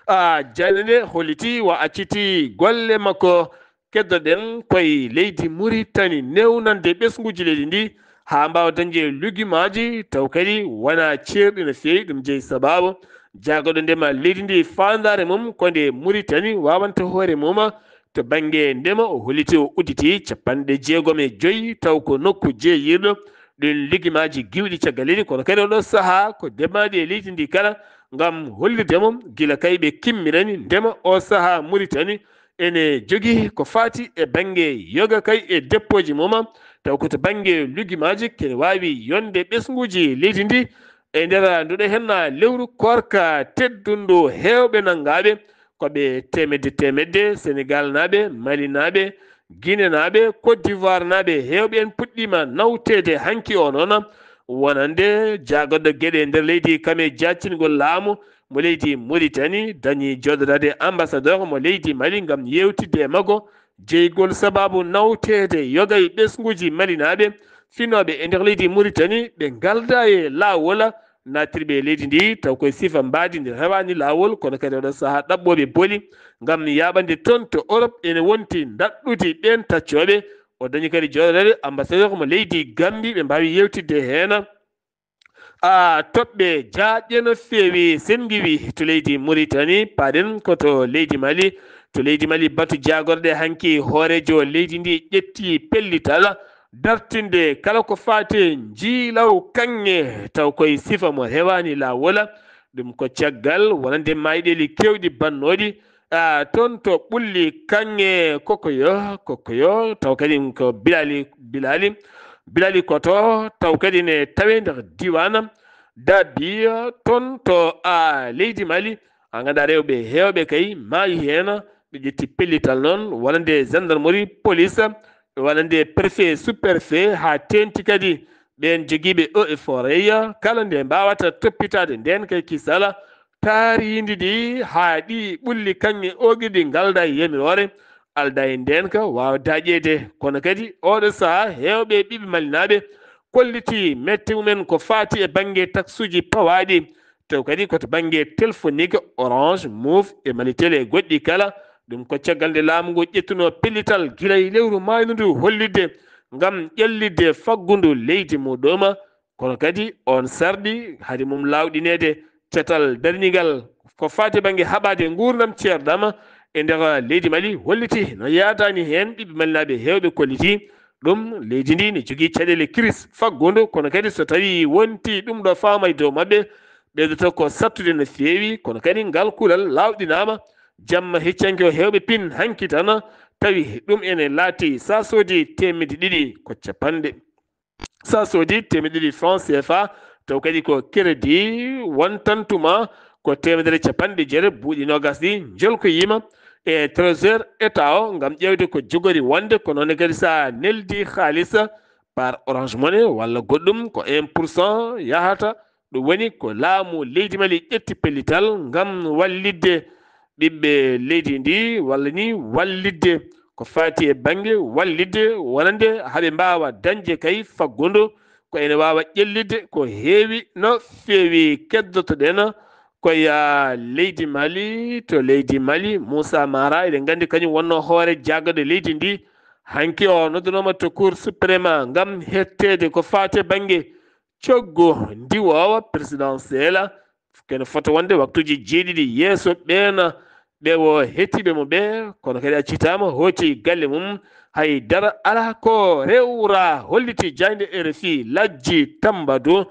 A jannde nde holliti o acciti golle makko. Keddoɗen koye leydi Muritani, newnande ɓesnguuji leydi ndi haa mbaawa dañde lugimaaji, taw kadi wona ceerɗi no feewi. Ɗum jeyi sababu jaagorɗo ndema leydi ndi, faandaare mum ko nde Muritani waawanta hoore mum to bannge ndema. O holliti o udditi capanɗe jeegom e joy, taw ko nokku jeeyirɗo ɗin lugimaaji giwɗi caggal leydi, kono kadi oɗo sahaa ko ndemaaɗi e leydi ndi kala, ngam hollirde mo gila kay ɓe kimmirani ndema o sahaa Muritani ene jogii ko faati e bannge yoga kay e deppooji mum, taw ko to bannge lugimaaji kene waawi yonde ɓesnguuji leydi ndi. E nder nduɗo heen lewru koorka teddundu, heewɓe nanngaaɓe ko ɓe teemedde teemedde, Senegaalnaaɓe, Malinaaɓe, Ginenaaɓe, Côte d'Ivoire naaɓe, heewɓe en puɗɗiima nawteede hanki o noon, wonande jaagorɗo geɗe nder leydi kam e jaactingol laamu mo leydi Muritani, dañi jooɗodaade ambassadeur mo leydi Mali ngam yeewtidde e makko jeygol sababu nawteede yoga e ɓesnguuji Malinaaɓe finooɓe e nder leydi Muritani, ɓe ngalda e laawol naatirɓe e leydi ndi, taw koye sifa mbaadi ndi rewaani laawol, kono kadi oɗo sahaa ɗaɓɓooɓe boli ngam yaaɓande toon to Europe ene wonti daɗɗudi ɓeen taccooɓe. O dañi kadi jooɗoreede ambassadeur mo leydi Gambie, ɓe mbaawi yeewtidde heen. A toɓɓe jaaƴe no feewi, sen ngiwi to leydi Muritani, paaɗen ko to leydi Mali. To leydi Mali, batu jaagorɗe hanki hooreejo leydi ndi ƴetti pellital dartinde kala ko faati e njiilaw kaŋŋe, taw koye sifa mo rewaani laawol. Ɗum ko caggal wonande mayɗeeli keewɗi bannooɗi, a, toon to ɓulli kaŋŋe kokoyo, kokoyo, taw kadi ko bilali, bilali, bilali koto, taw kadi ne tawee nder diiwaan Dabi, toon to, a, leydi Mali. A nganndaa rewɓe heewɓe kay maayi heen, ɓe ƴetti pellital noon, wonande gendarmerie, police, wonande préfet, sous-préfet, haa teeŋti kadi ɓeen jogiiɓe eaux et forêt, kala nde mbaawata toppitaade ndeen kay kisal, taariindi ndi haa ɗi ɓulli kaŋŋe oogirɗi ngalda e yamiroore, alda e ndeenka waawa daaƴeede. Kono kadi ooɗo sahaa heewɓe ɓiɓɓe malinaaɓe kolliti mette mumen ko faati e bannge taksuuji pawaaɗi, taw kadi ko to bannge telefonique, Orange, Moov e Malitel e goɗɗi kala. Ɗum ko caggal nde laamu ngu ƴettunoo pellital gila e lewru maayndu ndu hollitde ngam ƴellitde faggudu leydi muɗum. Kono kadi oon sarɗi hade mum laawɗineede catal darningal ko faati bannge haɓaade nguurndam ceerɗam e nder leydi Mali, holliti no yaadaani heen ɓiɓɓe malinaaɓe heewɓe kolliti ɗum. Leydi ndi ne jogii caɗeele kiris faggudu, kono kadi so tawii wonti ɗum ɗo faama e dow maɓɓe, ɓeydoto ko sattude no feewi, kono kadi ngal kuulal laawɗinaama. Jamma heccanke o heewɓe pin hanki tan, tawi ɗum ene laati, so a soodi teemedde ɗiɗi ko capanɗe, so a soodi teemedde ɗiɗi franc C F A, taw kadi ko crédit wontantuma ko teemedere capanɗe jeetati buuɗi noogas ɗi njolkoyiima e trésor État o ngam ƴeewde ko jogori wonde. Ko noon kadi so a neldi haalis par Orange Money walla goɗɗum, ko un pour cent yahata. Ɗum woni ko laamu leydi Mali ƴetti pellital ngam wallitde ɓiɓɓe leydi ndi, walla ni wallitde ko faati e bannge wallitde wonande haɓe mbaawa dañde kay faggudu. Ko ene waawa ƴellitde ko heewi no feewi. Keddoto-ɗen ko ya leydi Mali, to leydi Mali, Moussa Mara, eɗen nganndi kañum wonnoo hoore jaagorɗe leydi ndi. Hanki o noddunooma to Cour suprême ngam hetteede ko faati e bannge coggu ndiwoowa présidentiel, kene fota wonde waktuuji jeeɗiɗi yeeso. Ɓeen ɓe wo hettiiɓe mo ɓe, kono kadi accitaama, hooti galle mum, hay dara alaa ko rewra, holliti jaaynde R F I Lajji Tambadu.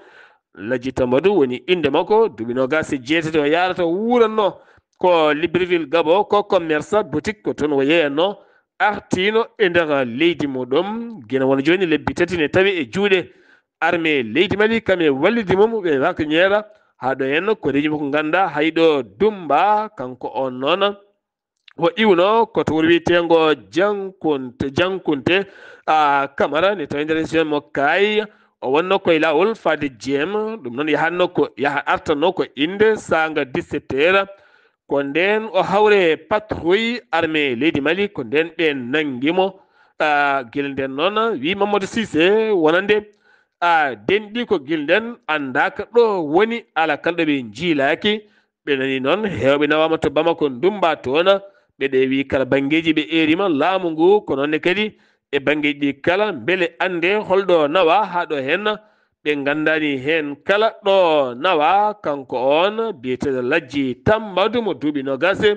Lajji Tambadu woni innde makko, duuɓi noogas e jeetati o yahrata, wuuranno ko Libreville, Gabon, ko commerçant boutique, ko toon o yeeyanno. Artiino e nder leydi muɗum, gila wona jooni lebbi tati ne tawi e juuɗe armée leydi Mali, kam e wallidi mum ɓe wakiñeera. Haa ɗo henno ko reñi mo ko ngannda hay ɗo Dumba, kanko on noon o iwno ko to wuro wiyeteengo Jankunte, Jankunte, a, Kamara, ne tawi nder région mo Kaay. O wonno koye laawol faade Jeem, ɗum noon yahatno ko, yaha artanno ko innde saanga dix-sept heures. Ko ndeen o hawre patrouille armée leydi Mali, ko ndeen ɓe nanngi mo. A, gila ndeen noon, wi Mamadou Cissé, wonande, a, denɗi ko gila ndeen anndaaka ɗo woni, ala kala ɗo ɓe njiilaaki. Ɓe nani noon, heewɓe nawaama to Bamako, Dumba toon. Ɓe ɗe wi kala banngeeji ɓe eeriima laamu ngu, ko noon ne kadi e banngeeji ɗi kala, mbele annde holɗo nawa haa ɗo heen. Ɓe nganndaani heen kala ɗo nawa, kanko on biyeteeɗo Lajji Tambadu mo duuɓi noogas e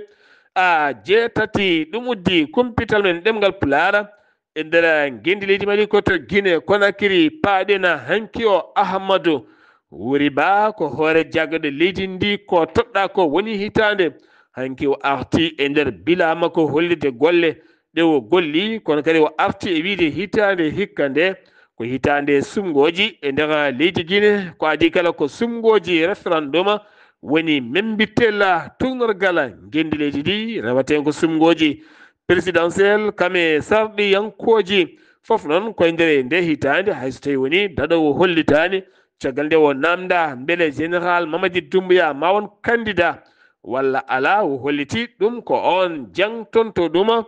jeetati. Ɗum uddi kumpital men ɗemngal Pulaar e nder ngenndi leydi Mali ko to Guinée Conakry. Paaɗen hanki o Ahmadu Wuri Ba, ko hoore jaagorɗe leydi ndi, ko toɗɗaa ko woni hitaande. Hanki o arti e nder bila makko hollirde golle ɗe o golli, kono kadi o arti e wiyde hitaande hikka nde ko hitaande sumngooji e nder leydi Guinée. Ko adii kala ko sumngooji référendum woni membitel tuugnorgal ngenndi leydi ndi, rewateen ko sumngooji présidentiel, kam e sarɗiyankooji. Fof noon koye nder nde hitaande, hay so tawii woni daɗoowo hollitaani, caggal nde o naamndaa mbele Général Mamadi Doumbouya ma won candidat walla alaa, o holliti ɗum ko oon jaŋtonto ɗum.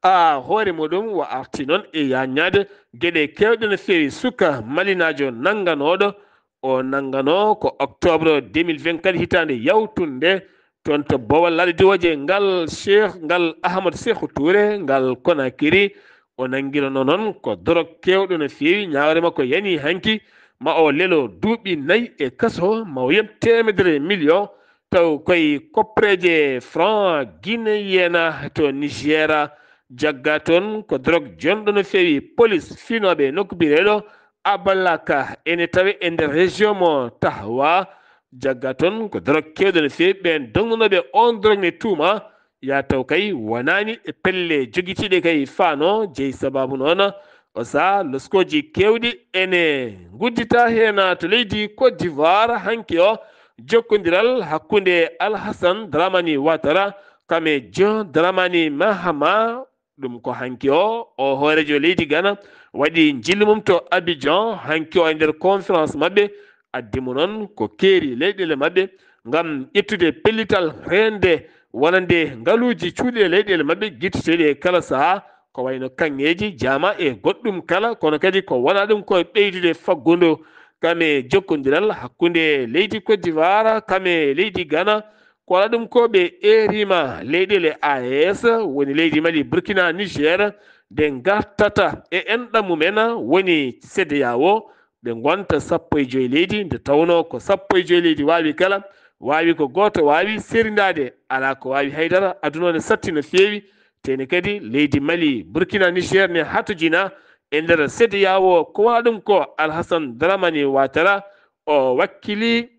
A, hoore muɗum o arti noon e yaññaade geɗe keewɗe no feewi. Suka malinaajo nannganooɗo, o nanngano ko octobre deux mille vingt-quatre, hitaande yawtunde, toon to Bowal Laaɗe Diwooje ngal Cheikh, ngal Ahmad Sékou Touré, ngal Conakry. O nanngirono noon ko dorog keewɗo no feewi. Ñaawre makko yani hanki, ma o lelo duuɓi nayi e kaso, ma o yoɓ teemedere million, taw koye koppereeje franc guinéen to Niger. Jagga toon ko dorog jonɗo no feewi. Police finooɓe nokku biyeteeɗo Abalaka ene tawe e nder région mo Tahoua. Jagga toon ko dorog keewɗo no feewi. Ɓeen dognunooɓe oon dorog ne tuuma ya taw kay wonaani e pelle jogitiiɗe kay faano. Jeyi sabaabu noon o saha loskooji keewɗi ene nguddita heen to leydi Côte d'Ivoire. Hanki o jokkondiral hakkunde Alhassane Dramani Ouattara kam e John Dramani Mahama. Ɗum ko hanki o, o hooreejo leydi Ghana waɗi njillu mum to Abidjan. Hanki o e nder conférence maɓɓe, addi mo noon ko keeri leyɗeele maɓɓe ngam ƴettude pellital reende wonande ngaluuji cuuɗi e leyɗeele maɓɓe gittiteeɗi e kala sahaa, ko wayno kaŋŋeeji, jaama e goɗɗum kala, kono kadi ko wona ɗum ko ɓeydude faggudu kam e jokkondiral hakkunde leydi Côte d'Ivoire kam e leydi Ghana. Ko waɗa ɗum ko ɓe eeriima leyɗeele A E S, woni leydi Mali, Burkina, Niger, nde ngartata e enɗam mumen, woni CEDEAO, ɓe ngonta sappo e joy leydi, nde tawnoo ko sappo e joy leydi waawi kala, waawi ko gooto waawi serindaade, alaa ko waawi haydara, aduna o ne satti no feewi, tee ne kadi leydi Mali, Burkina, Niger ne hatojina e nder CEDEAO. Ko waɗa ɗum ko Alhassane Dramani Ouattara, o wakkili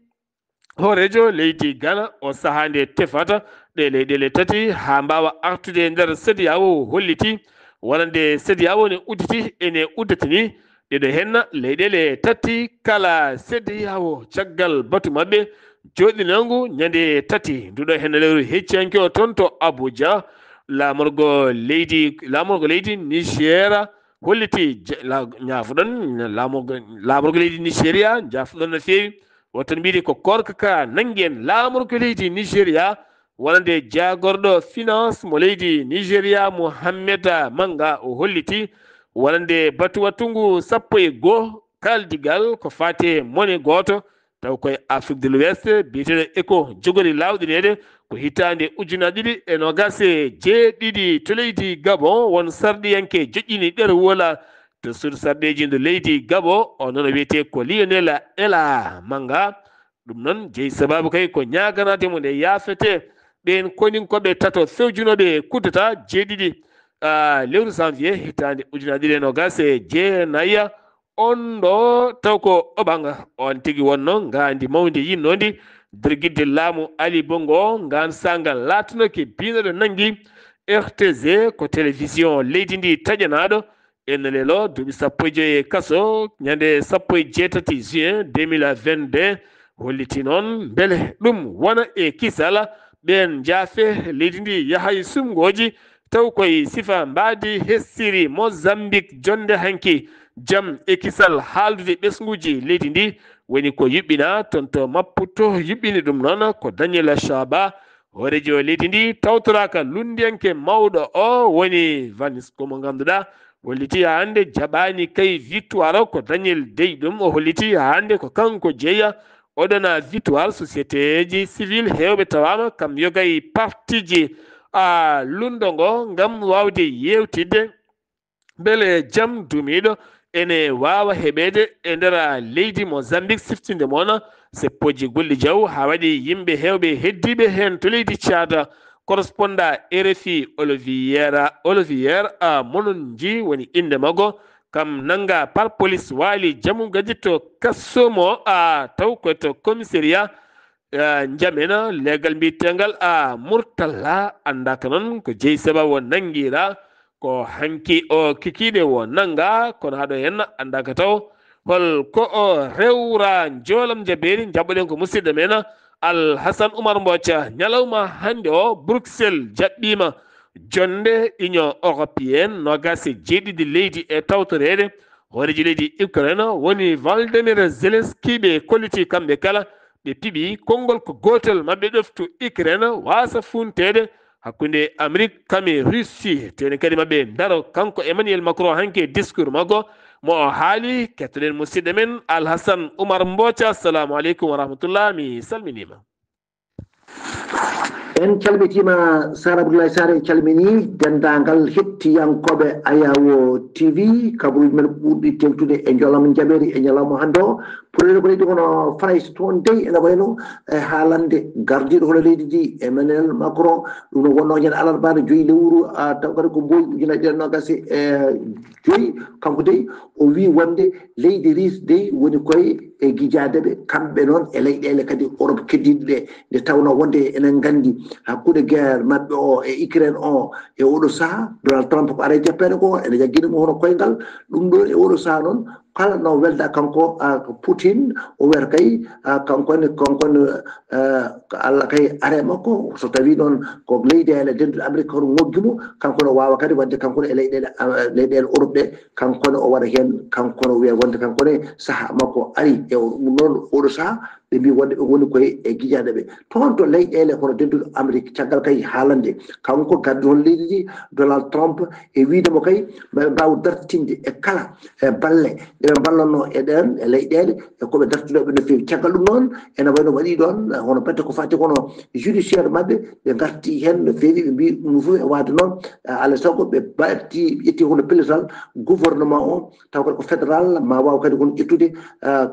Hooreejo leydi Ghana, o sahaa nde tefata ɗe leyɗeele tati haa mbaawa artude e nder CEDEAO, holliti wonande CEDEAO ne udditi, ene udditini ɗeɗo henna leyɗeele tati kala CEDEAO caggal batu maɓɓe jooɗinangu ñande tati nduɗo henna lewru hecciyanke o toon to Abuja. Laamorgo leydi, laamorgo leydi Nigeria holliti ja-, la-, ñaafuɗon, laamorgo, laamorgo leydi Nigeria, njaafuɗon no feewi. Wottan mbiɗi ko korka ka nanngi en. Laamorgo leydi Nigeria, wonande jaagorɗo finance mo leydi Nigeria, Mohammed Manga, o holliti wonande batu wattungu sappo e goo kaldigal ko faati e mone gooto, taw koye Afrique de l'Ouest, biyeteeɗo Eco, jogori laawɗineede ko hitaande ujunaaji ɗiɗi e noogaas e jeeɗiɗi to leydi Gabon, won sarɗiyanke joƴƴini ɗerwol to suudu sarɗeeji ndu leydi Gabon, o noon o wiyetee ko Lionel Ela Manga. Ɗum noon jeyi sabaabu kay ko ñaaganaade mo nde yaafetee ɓeen koninkooɓe tato fewjunooɓe kudeta jeeɗiɗi, ah, lewru janvier hitaande ujunaaji ɗiɗi e noogaas e jeenayi. On ɗo taw ko Obang on tigi wonno ngaandi mawndi yinnoondi dergidde laamu Ali Bongo, ngaan saanga laatunooki biinooɗo nanngi R T G, ko télévision leydi ndi taƴanaaɗo. Ene leeloo duuɓi sappo e joy e kaso, ñande sappo e jeetati juin deux mille vingt-deux, holliti noon mbele ɗum wona e kisal, ɓeen njaafe leydi ndi yaha e suɓngooji, taw koye sifa mbaadi hesiri Mozambique jonnde hanki jam e kisal haaldude ɓesnguuji leydi ndi, woni ko yuɓɓina toon to Maputo, yuɓɓini ɗum noon ko Daniel Shabba, hooreejo leydi ndi tawtoraaka lunndiyanke mawɗo o woni Vanisco mo ngannduɗaa holliti haa hannde jaɓaani kay victoire o, ko Daniel dey ɗum o holliti haa hannde ko kanko jeya. Oɗona victoire société ji civile heewɓe tawaama kam yogay partiji a lunndo ngo ngam waawde yeewtidde mbele jam duumiiɗo ene waawa heɓeede e nder leydi Mozambique, siftinde moona seppooji gulɗi jaw, haa waɗi yimɓe heewɓe heddiiɓe heen to leydi Caada. Korosponda R F I Olivier, Olivier a Mononji woni innde maggo, kam nannga par police waali jamu gadi to kaso mo a taw ko to commissariat. Eh, njamena leegal mbiyeteengal a Murtalla, anndaaka noon ko jeyi sababu o nanngiraa. Ko hanki o kikiiɗe o nanngaa, kono haɗo heen anndaaka taw hol ko o rewraa. Njoolam jabeeri, njaɓɓoɗen ko musidɗo men Alhasan Umar Mboca. Ñalawma hannde o, Bruxelles jaɓɓiima jonnde Union Européenne, noogaas e jeeɗiɗi leydi e tawtoreede. Hooreejo leydi Ukraine woni Volodymyr Zelensky, ɓe kolliti kamɓe kala, ɓe piɓi konngol ko gootel, maɓɓe ɗoftu Ukraine waasa funteede hakkunde Amérique kam e Russie. Tene kadi maɓɓe ndaro kanko Emmanuel Macron hanki e discours makko mo o haali. Kettoɗen musidɗo men Alhasan Umar Mboca. Assalamu aleykum wa rahmatullah, mi salminiima. En calmitima Sara Abdoulaye Sare, en calmini denndaangal hettiyankooɓe Ayawo T V, kabaruuji men ɓurɗi tengtude e njolama jabeeri e ñalawma hannde o. Puɗɗoɗen ko leydi kono France toon dey ene wayno e haalande gardiiɗo hono leydi ndi Emmanuel Macron, ɗum no wonno ñande alarbaare joyi lewru, ah, taw kadi ko mboy ujunaaji ɗiɗi e noogaas e joyi. Kanko dey o wii wonde leydi Russie dey woni koye e gijaade ɓe kamɓe noon e leyɗeele kadi Europe keddiiɗe ɗe, nde tawnoo wonde enen nganndi hakkunde guerre maɓɓe o e Ukraine o e oɗo saha, Donald Trump ko ara e jappeede ko ene jaggini mo hono koyngal. Ɗum ɗo e oɗo saha noon kala no welda kanko, ah, Putin, o wiyata kay, ah, kanko ne, kanko ne, eh, ko Allah kay are makko. So tawi noon ko leyɗeele denduɗe Amérique hoto ngoggi mo, kanko ne o waawa kadi wadde kanko ne e leyɗeele, ah, leyɗeele Europe ɗe, kanko ne o waɗa heen, kanko ne o wiya wonde kanko ne saha makko ari. E o-, ɗum noon oɗo saha ɓe mbi wonde ɓe ngoni koye e gijaade ɓe toon to leyɗeele kono denduɗe Amérique. Caggal kay haalande kanko gardiiɗo hono leydi ndi Donald Trump e wiide mo kay maɓe mbaaw dartinde e kala e balle ɗe ɓe mballanno e ɗen e leyɗeele e koɓe dartinooɓe no feewi. Caggal ɗum noon ene wayno waɗi ɗon hono batte ko fati kono judiciaire maɓɓe, ɓe ngarti heen no feewi, ɓe mbi ɗum fof e waade noon, alaa e sago ɓe mbaɗti, ƴetti hono pellital gouvernement o, taw kadi ko fédéral, ma waaw kadi kono ƴettude, ah,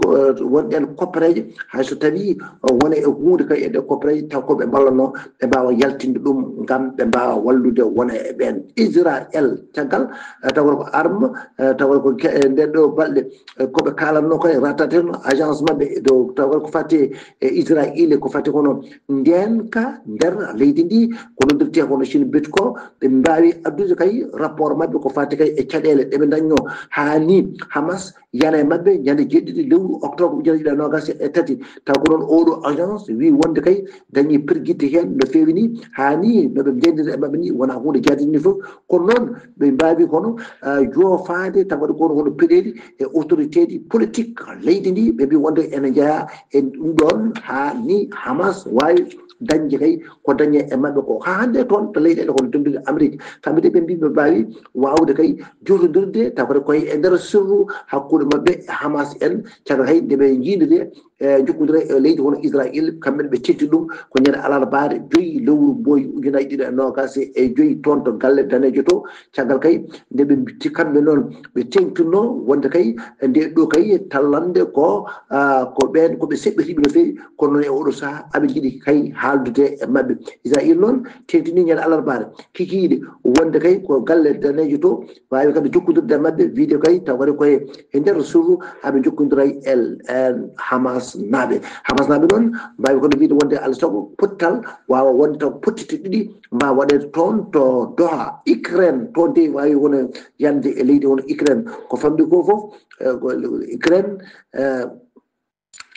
wonɗen koppareeje, hay so tawii wona e huunde kay e ɗe koppareeje, taw ko ɓe mballanoo, ɓe mbaawa yaltinde ɗum ngam ɓe mbaawa wallude wona e ɓeen. Israel, caggal, eh, tawa ko arme, eh, tawa ko ke-, eh, nden ɗo balɗe, eh, ko ɓe kaalatnoo koye ratateno agence maɓɓe dow, tawa ko fati e Israel, ko fati kono ndeenka nder leydi ndi, ko noddirtee kono Chine Bitco, ɓe mbaawi addude kay rapport maɓɓe ko fati kay e caɗeele ɗe ɓe ndañnoo haa ni Hamas yana e maɓɓe ñande jeeɗiɗi lewru octobre ujunnaji ɗiɗi e noogas e tati. Taw ko noon oɗo agence wi wonde kay dañi pergitte heen no feewi ni, haa ni no ɓe ndendiri e maɓɓe ni wona huunde jaadini fof. Kono noon ɓe mbaawi kono, ah, joofaade tawa waɗi kono hono peɗeeli e autorité ji politique leydi ndi, ɓe mbi wonde ene jeyaa e ɗum ɗoon haa ni Hamas waawi dañde kay ko dañe e maɓɓe ko. Haa hannde toon to leyɗeele kono dennduɗe Amérique, kamɓe de ɓe mbi ɓe mbaawi waawde kay jotondirde, tawa kadi koye e nder sirru hakkunde maɓɓe e Hamas en, caggal kay nde ɓe njiidide, e, jokkondira e leydi hono Israel, kamɓe ne ɓe teŋti ɗum ko ñande alarbaare joyi lewru mboyi ujunnaji ɗiɗi e noogas e joyi toon to galle daneejo to. Caggal kay nde ɓe mbitti kamɓe noon, ɓe teŋtinno wonde kay nde ɗo kay tallande ko, ah, ko ɓeen ko ɓe seɓɓitiiɓe no feewi, kono noon e oɗo sahaa aɓe njiɗi kay haaldude e maɓɓe. Israel noon teŋtini ñande alarbaare kikiiɗe wonde kay ko galle daneejo to waawi kadi jokkondirde e maɓɓe, wiide kay taw kadi koye e nder sirru aɓe jokkondira e, e Hamas naaɓe. Hamas naaɓe noon mbaawi kono wiide wonde alaa sago pottal waawa wonde taw pottite ɗiɗi mbaawa waɗeede toon to Doha, Ukraine, toon de waawi wona yande e leydi hono Ukraine. Ko famɗi ko fof, eh, ko Ukraine, eh,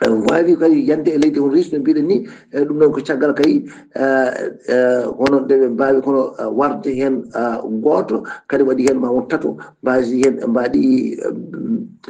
eh, waawi kadi yande e leydi hono Russie no mbiɗen ni, eh, ɗum noon ko caggal kay, eh, eh, hono nde ɓe mbaawi kono, eh, warde heen, eh, gooto, kadi waɗi heen ma won tato, mbaasi heen ɓe mbaɗi, eh,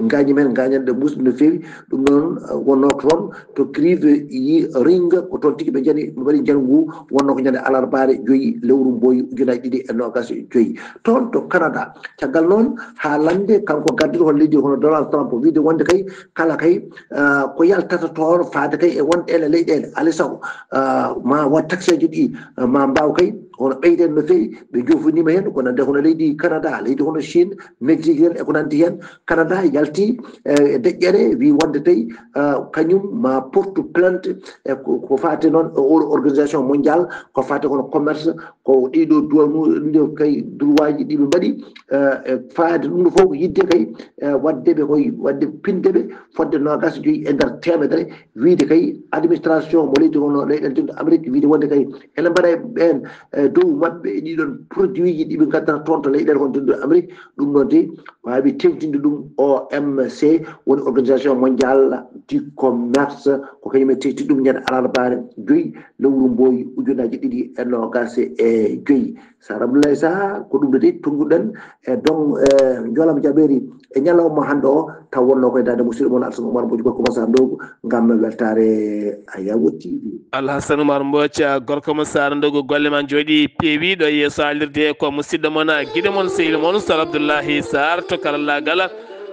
ngaañi men, ngaañan ɗe muusɗi no feewi. Ɗum noon, eh, wonnoo ko toon to Kryvyi Rih, ko toon tigi ɓe njani, ɓe mbaɗi njanngu ngu, wonnoo ko ñande alarbaare joyi lewru mboyi ujunnaji ɗiɗi e noogas e joyi. Toon to Canada, caggal noon haalande kanko gardiiɗo hono leydi hono Donald Trump, wiide wonde kay kala kay, ah, ko yaltata toon faade kay e won ɗeele leyɗeele, alaa sago, ah, ma waɗ taxeeji ɗi, ah, ma mbaaw kay hono ɓeyden no feewi, ɓe joofoniima heen, ko nande hono leydi Canada, leydi hono Chine, Mexique en e ko nanndi heen. Canada yalti, eh, e deƴƴere, wi wonde tawi, eh, kañum ma porte plainte, e ko, ko faati noon e oɗo organisation mondial, ko faati kono commerce, ko ɗiɗo duwanu, nde kay droit ji ɗi ɓe mbaɗi, eh, e faade ɗum ɗo fof ko yidde kay, eh, waɗde ɓe koye, waɗde pinde ɓe fodde noogas e joyi e nder teemedere, wiide kay administration mo leydi hono leyɗeele dennduɗe Amérique, wiide wonde kay ene mbaɗa e ɓeen, eh, dow maɓɓe e ɗiɗon produit ji ɗi ɓe ngaddata toon to leyɗeele hono dennduɗe Amérique. Ɗum noon de waawi teŋtinde ɗum O M C, woni organisation mondial du commerce, ko kañum en teŋti ɗum ñande alarbaare joyi lewru mboyi ujunnaji ɗiɗi e noogas e joyi. Sar Abdoulaye Sarr, ko ɗum ɗo de tonnguɗen e don, e Joola mo Jaɓeeri e ñalawma hannde o, taw wonnoo koye daande musidɗo mon Alhassane Oumar Mbodj, gorko mo Sarr Ndogo, ngam weltaare Ayawo T V. Alhassane Oumar Mbodj, gorko mo Sarr Ndogo, golle ma njooɗi peewi. Ɗo yeeso haalirde ko musidɗo mon, giɗo mon, sehil mon, Sar Abdoulaye Sarr to karallaagal.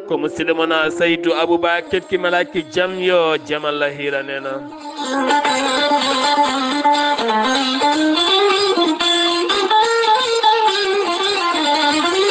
Ko musidɗo mon Saydou Abouba Ketki Malaki, jam yo jam Allah hiiran en.